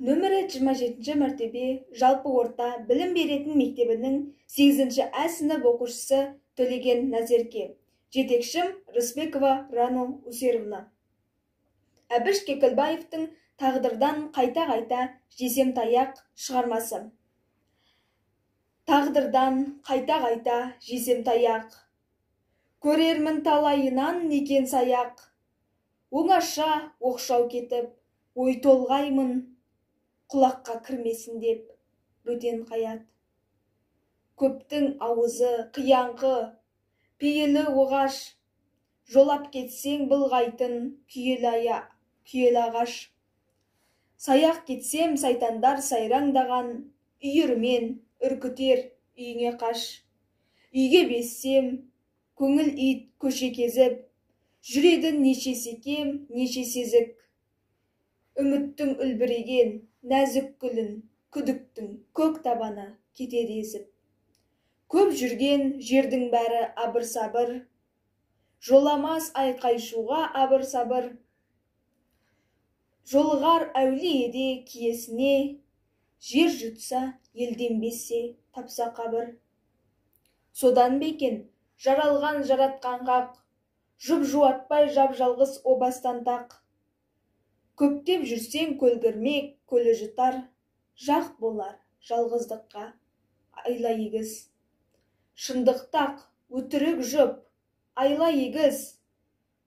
Нөмірі 27 мәртебе жалпы орта білім беретін мектебінің 8 ә сынып оқушысы Төлеген Назерке. Жетекшім Рысбекова Рано Усеровна. Әбіш Кекілбаевтың «Тағдырдан қайта-қайта жесем таяқ» шығармасы. Тағдырдан қайта-қайта жесем таяқ, көрермін талайынан некен саяқ. Оңаша оқшау кетіп, ой толғаймын, құлаққа кірмесін деп бөтен қаят. Көптің ауызы қияңқы, пейілі оғаш, жолап кетсең былғайтын күйелі ағаш. Саяқ кетсем сайтандар сайраңдаған, үйірмен үркітер үйіңе қаш. Үйге безсем, көңіл ит көше кезіп, жүреді неше секем, неше сезік. Үміттің үлбіреген нәзік гүлін күдіктің көк табаны кетеді езіп. Көп жүрген жердің бәрі абыр-сабыр, жоламас айқай-шуға абыр-сабыр. Жолығар әулиеде киесіне, жер жұтса, елден безсе, тапса қабір. Содан ба екен, жаралған жаратқан хақ, жұп жуатпай жап-жалғыз о бастан тақ. Көптеп жүрсең көлгірмек, көлі жұтар, жақ болар жалғыздыққа айла егіз. Шындық тақ, өтірік жұп, айла егіз.